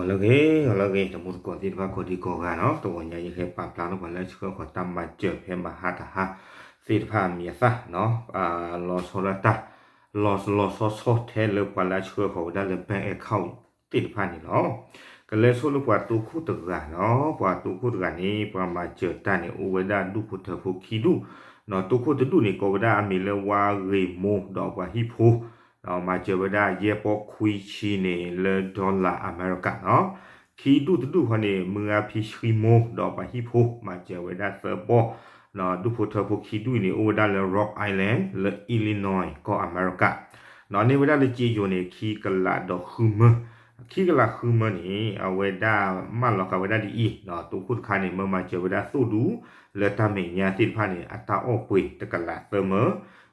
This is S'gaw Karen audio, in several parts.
လၢဂ့ၤ လၢဂ့ၤ တမူတကိးသ့ၣ်တဖၣ်ကိးဒံကိးဂၤနီၤ, တဂီၤညါယဟဲပာ်ဖျါထီၣ်ပှၤလၢဆှၢဃီၤတၢ်မၤစၢၤဖဲမဟါတဟါသ့ၣ်တဖၣ်အမံၤအသၣ်နီၤ, လီၤဆီဒၣ်တၢ် လီၤလီၤဆီဆီထဲလၢပှၤလၢအဆှၢဃီၤဝဲဒၣ်လၢ bank account သ့ၣ်တဖၣ်န့ၣ်လီၤ. ကလဲၤဆိလၢပှၤတိခိၣ်တဂၤနီၤ, ပှၤတိခိၣ်တဂၤန့ၣ် ပှၤမၤစၢၤတၢ်န့ၣ် အိၣ်ဝဲဒၣ်ဒူၣ်ဖိထၢဖိခံဒူၣ်နီၤ, တိခိၣ်တဒူၣ်န့ၣ် ကိးဝဲဒၣ်အမံၤလၢဝါဂ့ၤမိၢ် ဒီးပှၤဟံၣ်ဖိ ဒီးမၤစၢၤဝဲဒၣ်ယဲၢ်ပီၢ်ခွံဆံန့ၣ် လၢ dollar အမဲရကၤနီၤ, ခံဒူၣ်တဒူၣ်ဃီန့ၣ် မုၢ်ဂၤဖံဆှံမိၢ် ဒီးပှၤဟံၣ်ဖိ မၤစၢၤဝဲဒၣ်သၢပီၢ်နီၤ, ဒူၣ်ဖိထၢဖိခံဒူၣ်အံၤန့ၣ် အိၣ်ဝဲဒၣ်လၢ Rock Island လၢ Illinois ကီၢ်အမဲရကၤနီၤ, န့ၢ်ဝဲဒၣ်လၢစ့ယိၤန့ၣ် ခံကလးဒီးဃုမၢ ခံကလးဃုမၢန့ၣ် အဝဲဒၣ်မၢလီၤဃာ်ဝဲဒၣ်ဒ်အံၤနီၤ, တိခိၣ်တခါန့ၣ် မၢမၤစၢၤဝဲဒၣ်သိၣ်ဒူ လၢတၢ်မဲာ်ညါသ့ၣ်တဖၣ်န့ၣ် အတၢ်အီၣ်ပှ့ၤတကလးသၢမၢ,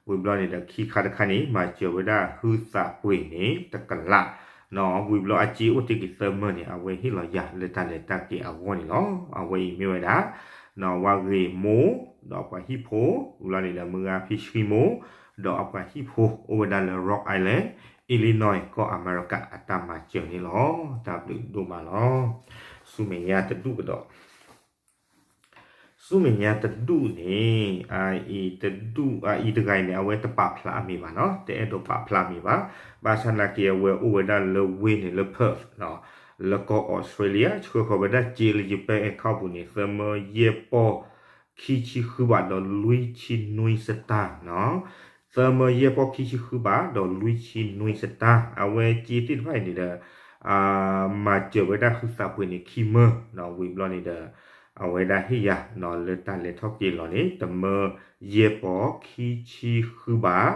ဝံၤဘျီန့ၣ်ဒီး ခံခါတခါန့ၣ် မၤစၢၤဝဲဒၣ်ဟုသးပှ့ၤန့ၣ် တကလးနီၤ, ဝံၤဘျီအစ့အိၣ်တ့ၢ်က့ၤသၢမၢန့ၣ် အဝဲဟ့ၣ်လီၤယၤလၢတၢ်လဲၤတၢ်က့ၤအဂီၢ်န့ၣ်လီၤ. အဝဲအံၤမ့ၢ်ဝဲဒၣ် ဝါဂ့ၤမိၢ် ဒီးပှၤဟံၣ်ဖိ, ဝံၤဘျီန့ၣ်ဒီး မုၢ်ဂၤဖံဆှံမိၢ် ဒီးအပှၤဟံၣ်ဖိ အိၣ်ဝဲဒၣ်လၢ Rock Island, Illinois ကီၢ်အမဲရကၤ အတၢ်မၤစၢၤန့ၣ်လီၤ. တၢ်ဘျုးဒိၣ်မးလီၤ. ဆူမဲာ်ညါတဒူၣ်ကဒီး ဆူမဲာ်ညါတဒူၣ်န့ၣ် အအံၤတဒူၣ် အအံၤတဂၤအံၤန့ၣ် အဝဲတပာ်ဖျါအမံၤဘၣ်နီၤ, တအဲၣ်ဒိးပာ်ဖျါအမံၤဘၣ်. ဘၣ်ဆၣ်သနာ်က့ အဝဲအိၣ်ဝဲဒၣ်လၢဝ့ၢ်န့ၣ်လၢ Perth နီၤ, လၢကီၢ်အီးစထြ့လယါ, ဆှၢဃီၤဝဲဒၣ်စ့လၢယ bank account ပူၤန့ၣ် သၢမၢယဲၢ်ပီၢ်ခံဆံဃုဘးဒီးလွံၢ်ဆံနွံစတၢၢ်နီၤ, သၢမၢယဲၢ်ပီၢ်ခံဆံဃုဘးဒီးလွံၢ်ဆံနွံစတၢၢ်, အဝဲစ့သ့ၣ်တဖၣ်အံၤန့ၣ်ဒီး မၤစၢၤဝဲဒၣ်ဟုသးပှ့ၤန့ၣ်ခံမၢနီၤ, ဝံၤဘျီန့ၣ်ဒီး အဝဲဒၣ်ဟ့ၣ်ယၤနီၤ လၢတၢ်လဲၤထီၣ်က့ၤလီၤန့ၣ် တမၢယဲၢ်ပီၢ်ခံဆံဃုဘး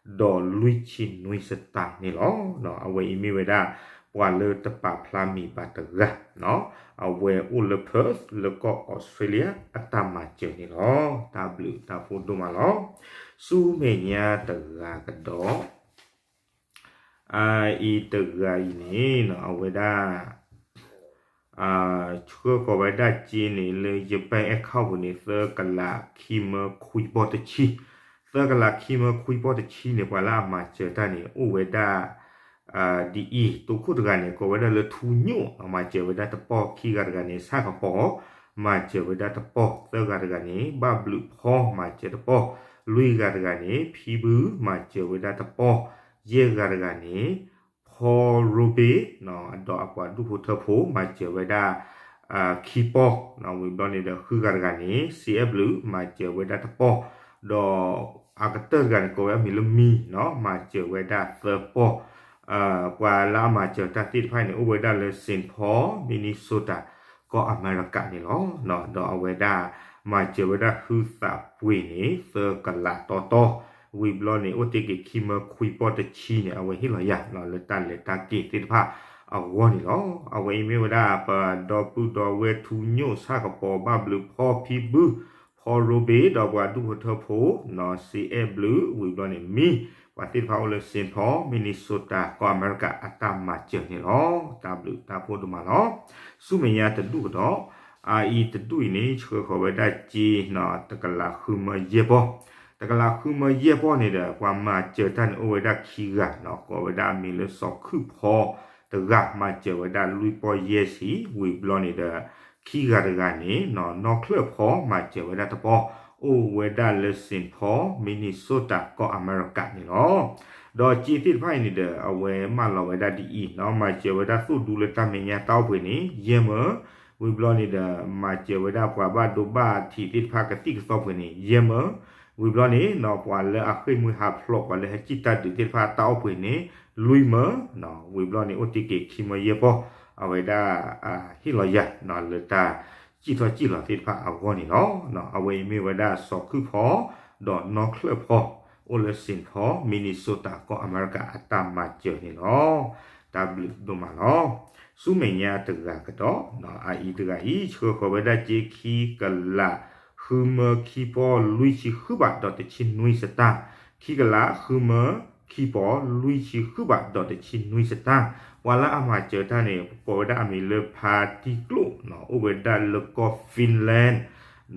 ဒီးလွံၢ်ဆံနွံစတၢၢ်န့ၣ်လီၤ. အဝဲအံၤမ့ၢ်ဝဲဒၣ် ပှၤလၢတပာ်ဖျါမံၤဘၣ်တဂၤနီၤ, အဝဲအိၣ်လၢ Perth လၢကီၢ်အီးစထြ့လယါ အတၢ်မၤစၢၤန့ၣ်လီၤ. တၢ်ဘျုးတၢ်ဖှိၣ်ဒိၣ်မးလီၤ. ဆူမဲာ်ညါတဂၤကဒီး အအံၤတဂၤအံၤန့ၣ်နီၤ အဝဲဒၣ် ဆှၢဃီၤဝဲဒၣ်စ့န့ၣ် လၢယ bank account ပူၤန့ၣ် သၢကလးခံမၢခွံပီၢ်တဆံ, သၢကလးခံမၢခွံပီၢ်တဆံန့ၣ် ပှၤလၢအမၤစၢၤတၢ်န့ၣ် အိၣ်ဝဲဒၣ် ဒ်အံၤ, တိခိၣ်တဂၤန့ၣ် ကိးဝဲဒၣ်လၢထူညိၣ် မၤစၢၤဝဲဒၣ်တပီၢ်, ခံဂၤတဂၤန့ၣ် ဆၣ်ကပီၤ မၤစၢၤဝဲဒၣ်တပီၢ်, သၢဂၤတဂၤန့ၣ် ဘၣ်ဘျုးဖီ မၤစၢၤတပီၢ်, လွံၢ်ဂၤတဂၤန့ၣ် ဖံဘု မၤစၢၤဝဲဒၣ်တပီၢ်, ယဲၢ်ဂၤတဂၤန့ၣ် ဖီရိဘ့ ဒီးအပှၤဒူၣ်ဖိထၢဖိ မၤစၢၤဝဲဒၣ် ခံပီၢ်, ဝံၤဘျီန့ၣ်ဒီး ဃုဂၤတဂၤန့ၣ် စ့အဲၣ်ဘျုး မၤစၢၤဝဲဒၣ်တပီၢ်, ဒီးအကတၢၢ်တဂၤန့ၣ် ကိးဝဲအမံၤလၢမံၤနီၤ မၤစၢၤဝဲဒၣ်သၢပီၢ်, ပှၤလၢအမၤစၢၤတၢ်သ့ၣ်တဖၣ်န့ၣ် အိၣ်ဝဲဒၣ်လၢ Saint Paul Minnesota ကီၢ်အမဲရကၤန့ၣ်လီၤ. ဒီးအဝဲဒၣ် မၤစၢၤဝဲဒၣ်ဟုသးပှ့ၤန့ၣ် သၢကလးတီတီ, ဝံၤဘျီန့ၣ် အိၣ်တ့ၢ်က့ၤခံမၢခွံပီၢ်တဆံန့ၣ် အဝဲဟ့ၣ်လီၤယၤ လၢတၢ်လဲၤတၢ်က့ၤသ့ၣ်တဖၣ်အဂီၢ်န့ၣ်လီၤ. အဝဲအံၤမ့ၢ်ဝဲဒၣ် ပဒီပုၢ်ဒီဝဲၢ်ထူညိၣ် ဆၣ်ကပီၤ ဘၣ်ဘျုးဖီ ဖံဘု ဖီရိဘ့ ဒီးပှၤဒူၣ်ဖိထၢဖိနီၤ စ့အဲၣ်ဘျုး ဝံၤဘျီန့ၣ်မံၤ ပှၤသ့ၣ်တဖၣ်အိၣ်လၢ Saint Paul Minnesota ကီၢ်အမဲရကၤ အတၢ်မၤစၢၤန့ၣ်လီၤ. တၢ်ဘျုးတၢ်ဖှိၣ်ဒိၣ်မးလီၤ. ဆူမဲာ်ညါတဒူၣ်ကဒီး အအံၤတဒူၣ်အံၤန့ၣ် ဆှၢဃီၤဝဲဒၣ်စ့နီၤ တကလးဃုမၢယဲၢ်ပီၢ်, တကလးဃုမၢယဲၢ်ပီၢ်န့ၣ်ဒီး ပှၤမၤစၢၤတၢ်န့ၣ် အိၣ်ဝဲဒၣ်ခံဂၤနီၤ ကိးဝဲဒၣ်အမံၤလၢစီၤခုၣ်ဖီ တဂၤ မၤစၢၤဝဲဒၣ်လွံၢ်ပီၢ်ယဲၢ်ဆံ, ဝံၤဘျီန့ၣ်ဒီး ခံဂၤတဂၤန့ၣ်နီၤ နီၢ်ချၢၣ်ဖီ မၤစၢၤဝဲဒၣ်တပီၢ်, အိၣ်ဝဲဒၣ်လၢ Saint Paul Minnesota ကီၢ်အမဲရကၤန့ၣ်လီၤ. ဒီးစ့သ့ၣ်တဖၣ်အံၤန့ၣ်ဒီး အဝဲမၢလီၤဝဲဒၣ်ဒ်အံၤနီၤ မၤစၢၤဝဲဒၣ်သိၣ်ဒူလၢတၢ်မဲာ်ညါတၢ်အိၣ်ပှ့ၤန့ၣ် ယဲၢ်မၢ, ဝံၤဘျီန့ၣ်ဒီး မၤစၢၤဝဲဒၣ်ပှၤဘၣ်ဒိဘၣ်ထံးသ့ၣ်တဖၣ်ကသံၣ်ကသီပှ့ၤန့ၣ် ယဲၢ်မၢ, ဝံၤဘျီန့ၣ်နီၤ ပှၤလၢအဃ့ၢ်မှံဟးဖျိး ပှၤလၢဟဲစံၣ်တၢ်ဒုးသ့ၣ်တဖၣ်တၢ်အိၣ်ပှ့ၤန့ၣ် လွံၢ်မၢ, ဝံၤဘျီန့ၣ် အိၣ်တ့ၢ်က့ၤခံမၢယဲၢ်ပီၢ်, အဝဲဒၣ် ဟ့ၣ်လီၤယၤနီၤ လၢတၢ်စံၣ်ထီၣ်စံၣ်လီၤသ့ၣ်တဖၣ်အဂီၢ်န့ၣ်လီၤ. အဝဲအံၤမ့ၢ်ဝဲဒၣ်စီၤခုၣ်ဖီ ဒီးနီၢ်ချၢၣ်ဖီ အိၣ်လၢ Saint Paul Minnesota ကီၢ်အမဲရကၤ အတၢ်မၤစၢၤန့ၣ်လီၤ. တၢ်ဘျုးဒိၣ်မးလီၤ. ဆူမဲာ်ညါတဂၤကဒီး အအံၤတဂၤအံၤ ဆှၢဃီၤဝဲဒၣ်စ့ခံကလး ဃုမၢခံပီၢ်လွံၢ်ဆံဃုဘးဒီးတဆံနွံစတၢၢ်, ခံကလးဃုမၢခံပီၢ်လွံၢ်ဆံဃုဘးဒီးတဆံနွံစတၢၢ်, ပှၤလၢအမၤစၢၤတၢ်န့ၣ် ကိးဝဲဒၣ်အမံၤလၢဖါတံကျိၣ်နီၤ အိၣ်ဝဲဒၣ်လၢကီၢ် Finland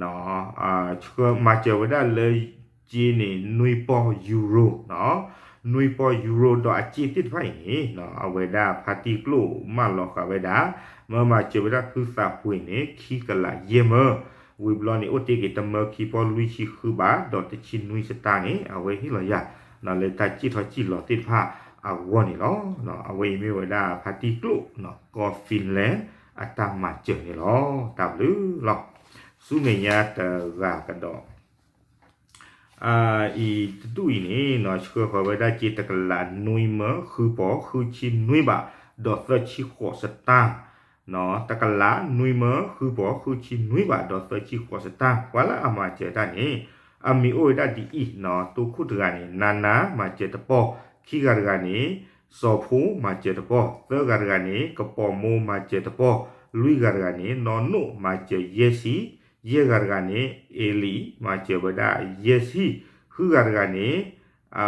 နီၤ မၤစၢၤဝဲဒၣ်လၢ စ့န့ၣ် နွံပီၢ်ယူရိနီၤ, နွံပီၢ်ယူရိဒီးအစ့သ့ၣ်တဖၣ်အံၤန့ၣ် အဝဲဒၣ်ဖါတံၢ်ကျိၣ်မၢလီၤဃာ်ဝဲဒၣ် မၢမၤစၢၤဝဲဒၣ်ဟုသးပှ့ၤန့ၣ် ခံကလးယဲၢ်မၢ, ဝံၤဘျီန့ၣ် အိၣ်တ့ၢ်က့ၤတမၢခံပီၢ်လွံၢ်ဆံဃုဘး ဒီးတဆံနွံစတၢ်န့ၣ် အဝဲဟ့ၣ်လီၤယၤ လၢတၢ်စံၣ်ထီၣ်စံၣ်လီၤသ့ၣ်တဖၣ်အဂီၢ်န့ၣ်လီၤ. အဝဲအံၤမ့ၢ်ဝဲဒၣ်ဖါတံၢ်ကျိၣ် ကီၢ် Finland အတၢ်မၤစၢၤန့ၣ်လီၤ. တၢ်ဘျုးလီၤ. ဆူမဲာ်ညါတဂၤကဒီး အံၤတဒူၣ်အံၤန့ၣ် ဆှၢဃီၤဝဲဒၣ်စ့တကလးနွံမၢ ဃုပီၢ်ဃုဆံနွံဘး ဒီးသၢဆံဃိးစတၢ်, တကလးနွံမၢ ဃုပီၢ်ဃုဆံနွံဘး ဒီးသၢဆံဃိးစတၢ် ပှၤလၢအမၤစၢၤတၢ်န့ၣ် အမံၤအိၣ်ဝဲဒၣ်ဒ်အံၤ, တိခိၣ်တဂၤန့ၣ် နါနါ မၤစၢၤတပီၢ်, ခံဂၤတဂၤန့ၣ် စီၤဖိ မၤစၢၤတပီၢ်, သၢဂၤတဂၤန့ၣ် ကပီၤမိ မၤစၢၤတပီၢ်, လွံၢ်ဂၤတဂၤန့ၣ် နီၢ်နိၣ် မၤစၢၤယဲၢ်ဆံ, ယဲၢ်ဂၤတဂၤန့ၣ် အ့လံ မၤစၢၤဝဲဒၣ်ယဲၢ်ဆံ, ဃုဂၤတဂၤန့ၣ် ရဲၣ်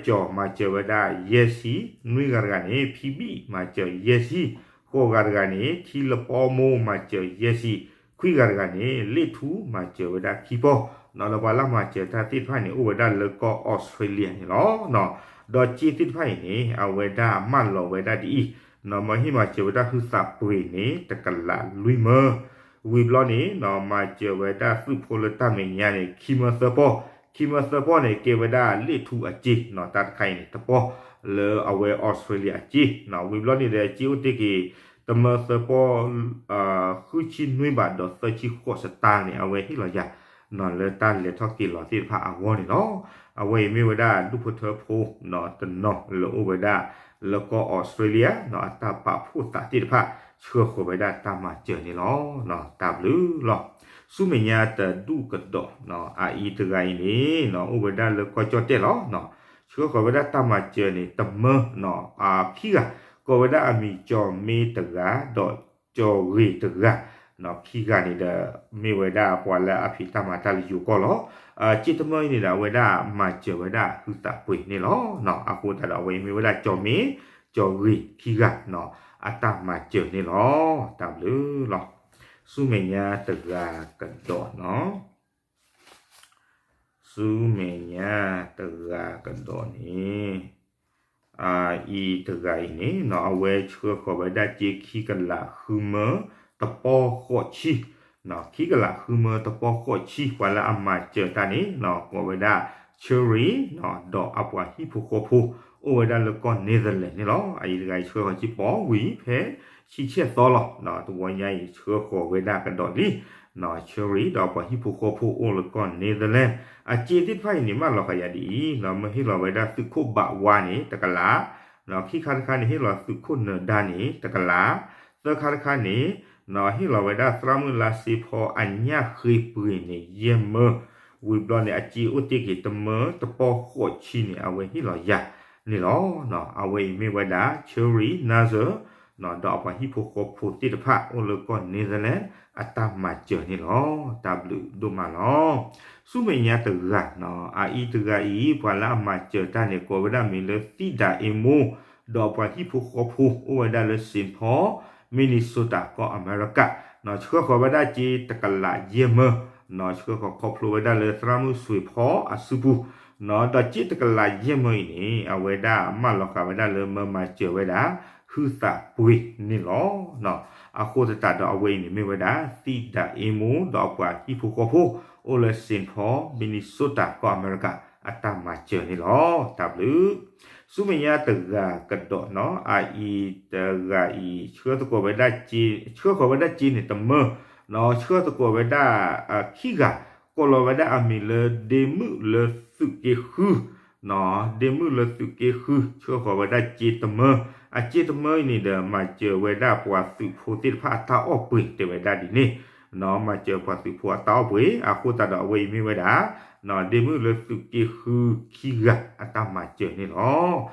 ကၠီၤ မၤစၢၤဝဲဒၣ်ယဲၢ်ဆံ, နွံဂၤတဂၤန့ၣ် ဖံဘံၣ် မၤစၢၤယဲၢ်ဆံ, ဃိးဂၤတဂၤန့ၣ် ထံလပီမိ မၤစၢၤယဲၢ်ဆံ, ခွံဂၤတဂၤန့ၣ် လ့ၣ်ထူ မၤစၢၤဝဲဒၣ်ခံပီၢ်, ဒီးပှၤလၢမၤစၢၤတၢ်သ့ၣ်တဖၣ်န့ၣ် အိၣ်ဝဲဒၣ်လၢကီၢ်အီစထြ့လယါန့ၣ်လီၤ. ဒီးစ့သ့ၣ်တဖၣ်အံၤန့ၣ် အဝဲဒၣ်မၢလီၤဝဲဒၣ်ဒ်အံၤ, မၢဟ့ၣ်မၤစၢၤဝဲဒၣ်ဟုသးပှ့ၤန့ၣ် တကလးလွံၢ်မၢ ဝံၤဘျီန့ၣ် မၤစၢၤဝဲဒၣ်သုးဖိလၢတၢ်မဲာ်ညါန့ၣ် ခံမၢသၢပီၢ်, ခံမၢသၢပီၢ်န့ၣ် ကဲဝဲဒၣ်လ့ၣ်ထူအစ့, တၢ်တခါအံၤန့ၣ် တပီၢ်လၢအဝဲအီစထြ့လယါအစ့, ဝံၤဘျီန့ၣ်ဒီး စ့အိၣ်တ့ၢ်က့ၤ တမၢသၢပီၢ် ဃုဆံနွံဘးဒီးသၢဆံဃိးစတၢ်န့ၣ် အဝဲဟ့ၣ်လီၤယၤ လၢတၢ်လဲၤထီၣ်က့ၤလီၤသ့ၣ်တဖၣ်အဂီၢ်န့ၣ်လီၤ. အဝဲအံၤမ့ၢ်ဝဲဒၣ်ဒူၣ်ဖိထၢဖိ တနီၤလၢအိၣ်ဝဲဒၣ် လၢကီၢ်အီစထြ့လယါ အတၢ်ပာ်ဖှိၣ်သးသ့ၣ်တဖၣ် ဆှၢဃီၤဝဲဒၣ်တၢ်မၤစၢၤန့ၣ်လီၤ. တၢ်ဘျုးလီၤ. ဆူမဲာ်ညါတဒူၣ်ကဒီး အအံၤတဂၤအံၤန့ၣ် အိၣ်ဝဲဒၣ်လၢကီၢ်ကၠီၣ်တဲၣ်လီၤ. ဆှၢဃီၤဝဲဒၣ်တၢ်မၤစၢၤန့ၣ် တမၢ ခံဂၤ, ကိးဝဲဒၣ်အမံၤကၠီၤမ့တဂၤ ဒီးကၠီၤဂ့ၤတဂၤ, ခံဂၤန့ၣ်ဒီး မ့ၢ်ဝဲဒၣ်ပှၤလၢအဖံးတၢ်မၤတၢ်လၢယိၤကီၢ်လီၤ. စ့တမၢအံၤန့ၣ်ဒီး အဝဲဒၣ်မၤစၢၤဝဲဒၣ်ဟုသးပှ့ၤန့ၣ်လီၤ. အဃိသတးဒီး အဝဲအံၤမ့ၢ်ဝဲဒၣ်ကၠီၤမ့ ကၠီၤဂ့ၤခံဂၤ အတၢ်မၤစၢၤန့ၣ်လီၤ. တၢ်ဘျုးလီၤ. ဆူမဲာ်ညါတဂၤကဒီးနီၤ ဆူမဲာ်ညါတဂၤကဒီးန့ၣ် အံၤတဂၤအံၤန့ၣ် အဝဲဆှၢဃီၤဝဲဒၣ်စ့ခံကလးဃုမၢ တပီၢ်ဃိးဆံ, ခံကလးဃုမၢတပီၢ်ဃိးဆံ ပှၤလၢအမၤစၢၤတၢ်န့ၣ် ကိးဝဲဒၣ် Cherry ဒီးအပှၤဟံၣ်ဖိဃီဖိ အိၣ်ဝဲဒၣ်လၢကီၢ် Netherlands န့ၣ်လီၤ. အအံၤတဂၤအံၤဆှၢဃီၤစ့ပီၢ်ဝံၤဖဲ ဆံဆဲၣ်သီလီၤ. တဝီညါအံၤဆှၢဃီၤဝဲဒၣ်ကဒီးလံ Cherry ဒီးပှၤဟံၣ်ဖိဃီဖိအိၣ်လၢကီၢ် Netherlands အစ့သ့ၣ်တဖၣ်အံၤန့ၣ် မၢလီၤဃာ်ယၤဒ်အံၤ မ့ၢ်ဟ့ၣ်လီၤဝဲဒၣ်သုးခိၣ်ဘးဝါန့ၣ် တကလး, ခံခါတခါန့ၣ် ဟ့ၣ်လီၤသုးခိၣ်နၢၤဒါန့ၣ် တကလး, သၢခါတခါန့ၣ် ဟ့ၣ်လီၤဝဲဒၣ်သရၣ်မုၣ်လါစ့ဖီအညၣ်ဃ့ပှ့ၤန့ၣ် ယဲၢ်မၢ, ဝံၤဘျီန့ၣ် အစ့အိၣ်တ့ၢ်က့ၤတမၢတပီၢ်ဃိးဆံန့ၣ် အဝဲဟ့ၣ်လီၤယၤန့ၣ်လီၤ. အဝဲအံၤမ့ၢ်ဝဲဒၣ် Cherry Nazar ဒီးအပှၤဟံၣ်ဖိဃီဖိသ့ၣ်တဖၣ်အိၣ်လၢကီၢ် Netherlands အတၢ်မၤစၢၤန့ၣ်လီၤ. တၢ်ဘျုးဒိၣ်မးလီၤ. ဆူမဲာ်ညါတဂၤနီၤ အအံၤတဂၤအံၤ ပှၤလၢအမၤစၢၤတၢ်န့ၣ် ကိးဝဲဒၣ်မံၤလၢသံဒၤအ့မိ ဒီးအပှၤဟံၣ်ဖိဃီဖိ အိၣ်ဝဲဒၣ်လၢ Saint Paul Minnesota ကီၢ်အမဲရကၤ, ဆှၢဃီၤဝဲဒၣ်စ့တကလးယဲၢ်မၢ, ဆှၢဃီၤခီဖျိဝဲဒၣ်လၢသရၣ်မုၣ်စွ့ၤဖီအစုပူၤ, ဒီးစ့တကလးယဲၢ်မၢအံၤန့ၣ် အဝဲဒၣ်မၢလီၤဃာ်ဝဲဒၣ်လၢမၢမၤစၢၤဝဲဒၣ် ဟုသးပှ့ၤန့ၣ်လီၤ. အဃိသတးဒီးအဝဲအံၤန့ၣ်မ့ၢ်ဝဲဒၣ် သံဒၤအ့မိ ဒီးအပှၤဟံၣ်ဖိဃီဖိ အိၣ်လၢ Saint Paul Minnesota ကီၢ်အမဲရကၤ အတၢ်မၤစၢၤန့ၣ်လီၤ. တၢ်ဘျုး ဆူမဲာ်ညါတဂၤကဒီးနီၤ အအံၤတဂၤအံၤ ဆှၢသကိးဝဲဒၣ်စ့ ဆှၢဃီၤဝဲဒၣ်စ့န့ၣ်တမၢ, ဆှၢသကိးဝဲဒၣ် ခံဂၤ, ကိးလီၤဝဲဒၣ်အမံၤလၢ ဒ့မုၣ်လၢသုးက့ဃု ဒ့မုၣ်လၢသုးက့ဃု ဆှၢဃီၤဝဲဒၣ်စ့တမၢ, အစ့တမၢအံၤန့ၣ်ဒီး မၤစၢၤဝဲဒၣ်ပှၤသုးဖိသ့ၣ်တဖၣ်အတၢ်အီၣ်ပှ့ၤ တဲဝဲဒၣ်ဒ်န့ၣ်, မၤစၢၤပှၤသုးဖိအတၢ်အီၣ်ပှ့ၤ အဃိသတးဒီးအဝဲအံၤမ့ၢ်ဝဲဒၣ် ဒ့မုၣ်လၢသုးက့ဃုခံဂၤအတၢ်မၤစၢၤန့ၣ်လီၤ.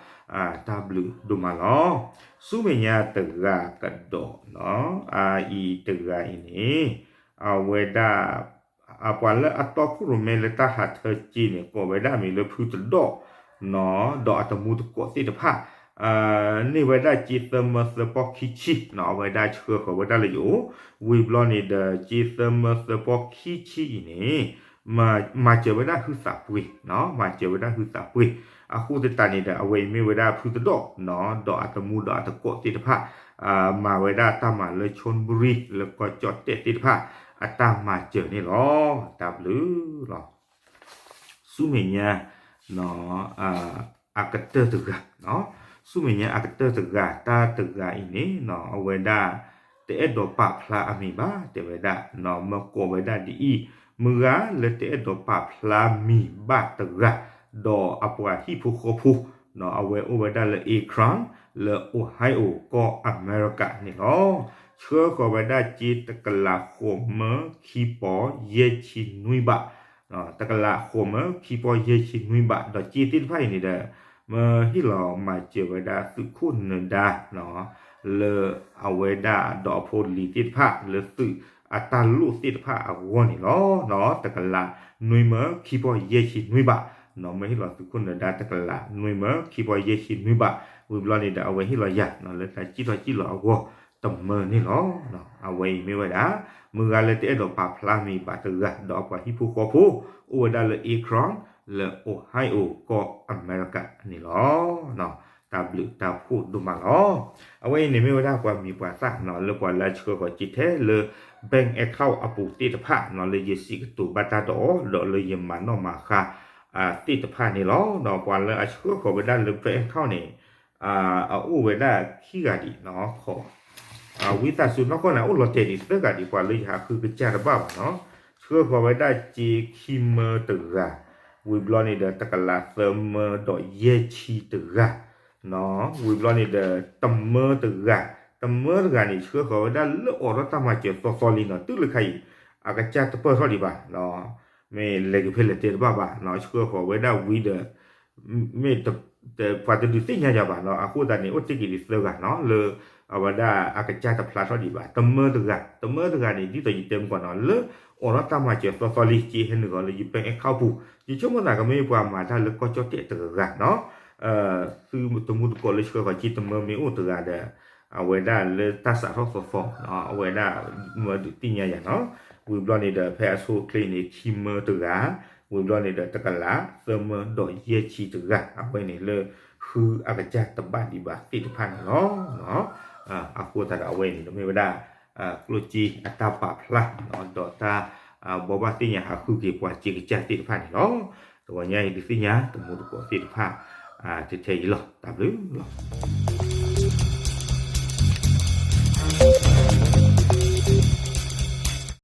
တၢ်ဘျုးဒိၣ်မးလီၤ. ဆူမဲာ်ညါတဂၤကဒီးနီၤ အအံၤတဂၤအံၤန့ၣ် အဝဲဒၣ် အပှၤလၢအတီခိၣ်ရိၣ်မဲလၢတၢ်ဟးထၢစ့န့ၣ် ကိးဝဲဒၣ်မံၤလၢဖုတဒီၣ်နီၤ ဒီးအတမူတကိးသ့ၣ်တဖၣ် န့ၢ်ဝဲဒၣ်စ့သၢမၢသၢပီၢ်ခံဆံနီၤ အဝဲဒၣ်ဆှၢဃီၤဝဲဒၣ်လၢယအိၣ်, ဝံၤဘျီန့ၣ်ဒီး စ့သၢမၢသၢပီၢ်ခံဆံအံၤန့ၣ် မၤစၢၤဝဲဒၣ်ဟုသးပှ့ၤ, မၤစၢၤဝဲဒၣ်ဟုသးပှ့ၤ, အဃိသတးန့ၣ်ဒီး အဝဲအံၤမ့ၢ်ဝဲဒၣ်ဖုသဒိၣ်, ဒီးအတမူဒီးအတကိးသ့ၣ်တဖၣ်, မၤဝဲဒၣ်တၢ်မၤလၢ Chonburi လၢကီၢ်ကၠီၣ်တဲၣ်သ့ၣ်တဖၣ် အတၢ်မၤစၢၤန့ၣ်လီၤ. တၢ်ဘျုးလီၤ. ဆူမဲာ်ညါ အကတၢၢ်တဂၤ, ဆူမဲာ်ညါအကတၢၢ်တဂၤ တၢ်တဂၤအံၤန့ၣ် အဝဲဒၣ် တအဲၣ်ဒိးပာ်ဖျါအမံၤဘၣ် တဲဝဲဒၣ်, မၢကိးဝဲဒၣ်ဒ်အံၤ, မုၢ်ဂၤလၢတအဲၣ်ဒိးပာ်ဖျါမံၤဘၣ်တဂၤ, ဒီးအပှၤဟံၣ်ဖိဃီဖိ, အဝဲအိၣ်ဝဲဒၣ်လၢ Akron လၢ Ohio ကီၢ်အမဲရကၤန့ၣ်လီၤ. ဆှၢဃီၤဝဲဒၣ်စ့တကလးဃိးမၢခံပီၤယဲၢ်ဆံနွံဘး, တကလးဃိးမၢခံပီၤယဲၢ်ဆံနွံဘး, ဒီးစ့သ့ၣ်တဖၣ်အံၤန့ၣ်ဒီး မၢဟ့ၣ်လီၤမၤစၢၤဝဲဒၣ်သုးခိၣ်နၢၤဒါ လၢအဝဲဒၣ်ဒီးအဖိလံၤသ့ၣ်တဖၣ် လၢသုးအတၢ်လိၣ်သ့ၣ်တဖၣ်အဂီၢ်န့ၣ်လီၤ. တကလးနွံမၢခံပီၤယဲၢ်ဆံနွံဘး, မၢဟ့ၣ်လီၤသုးခိၣ်နၢၤဒါတကလးနွံမၢခံပီၤယဲၢ်ဆံနွံဘး, ဝံၤဘျီန့ၣ်ဒီး အဝဲဟ့ၣ်လီၤယၤ လၢတၢ်စံၣ်ထီၣ်စံၣ်လီၤအဂီၢ်တမၢန့ၣ်လီၤ. အဝဲအံၤမ့ၢ်ဝဲဒၣ် မုၢ်ဂၤလၢတအဲၣ်ဒိးပာ်ဖျါမံၤဘၣ်တဂၤ ဒီးအပှၤဟံၣ်ဖိဃီဖိ အိၣ်ဝဲဒၣ်လၢ Akron လၢ Ohio ကီၢ်အမဲရကၤန့ၣ်လီၤ. တၢ်ဘျုးတၢ်ဖှိၣ်ဒိၣ်မးလီၤ. အဝဲအံၤန့ၣ်မ့ၢ်ဝဲဒၣ်ပှၤမံၤပှၤသၣ် လၢပှၤလၢအဆှၢဃီၤစ့ထဲလၢ bank account အပူၤသ့ၣ်တဖၣ် လၢယစံးကတိၤဘၣ်တၢ်ဒီးအီၤ ဒီးလၢယမၤနီၣ်မၤဃါသ့ၣ်တဖၣ်န့ၣ်လီၤ. ဒီးပှၤလၢအဆှၢဃီၤဝဲဒၣ်လၢ bank account န့ၣ် အအိၣ်ဝဲဒၣ်ခံဂၤဒံး, ဝံသးစူၤနီၢ်ကီၢ်န့ၣ် အိၣ်လီၤတဲာ်ဒံးသၢဂၤဒံး ပှၤလၢယဟးဃုကစၢ်တဘၣ်ဘၣ်နီၤ, ဆှၢဃီၤဝဲဒၣ်စ့ခံမၢတဂၤ, ဝံၤဘျီန့ၣ်ဒီး တကလးသၢမၢဒီးယဲၢ်ဆံတဂၤ, ဝံၤဘျီန့ၣ်ဒီး တမၢတဂၤ, တမၢတဂၤန့ၣ် ဆှၢဃီၤဝဲဒၣ်လၢအိးထီၣ်တၢ်မၤစၢၤသီသီလံနီၤ, တုၤလၢခါအံၤ အကစၢ်တပၢၢ်ထီၣ်ဒံးဘၣ်, မ့ၢ်လဲၤက့ၤဖဲလဲၣ်တဲတဘၣ်ဘၣ်, ဆှၢဃီၤဝဲဒၣ်ဝံၤဒီး မ့ၢ် ပှၤတဒုးသ့ၣ်ညါယၤဘၣ်နီၤ, အဃိသတးန့ၣ် အိၣ်တ့ၢ်က့ၤဒံးသၢဂၤနီၤ လၢအဝဲဒၣ်အကစၢ်တဖျါထီၣ်ဒံးဘၣ်, တမၢတဂၤ, တမၢတဂၤန့ၣ် ဒ်သိးယတဲမုၢ်ကီၢ်နီၤ လၢအိးထီၣ်တၢ်မၤစၢၤသီသီလံ စ့ဟဲနုာ်ဃီၤလၢယ bank account ပူၤ, ယဆိကမိၣ်သးကမ့ၢ်ပှၤမၤတၢ်လၢကီၢ်ကၠီၣ်တဲၣ်တဂၤနီၤ, သုတမူတကိးလၢဆှၢဃီၤစ့တမၢမ့ၢ်အိၣ်တဂၤဒီး အဝဲဒၣ်လၢတၢ်စးထီၣ်သီသီ အဝဲဒၣ်မၢဒုးသ့ၣ်ညါယၤနီၤ, ဝံၤဘျီန့ၣ်ဒီး ဖဲအဆိအချ့န့ၣ် ခံမၢတဂၤ, ဝံၤဘျီန့ၣ်ဒီး တကလးသၢမၢဒီးယဲၢ်ဆံတဂၤ, အဝဲန့ၣ်လၢဃုအကစၢ်တဘၣ်ဒံးဘၣ်သ့ၣ်တဖၣ်န့ၣ်လီၤ. အဃိသတးဒီးအဝဲန့ၣ် မ့ၢ်ဝဲဒၣ် ကျိၣ်စ့အတၢ်ပာ်ဖျါ ဒီးတၢ်ဘိးဘၣ်သ့ၣ်ညါဟးဃုက့ၤပှၤစ့ကစၢ်သ့ၣ်တဖၣ်န့ၣ်လီၤ. တဂီၤညါအံၤဒုးသ့ၣ်ညါ တမူတကိးသ့ၣ်တဖၣ် ထဲထဲအံၤလီၤ. တၢ်ဘျုးလီၤ.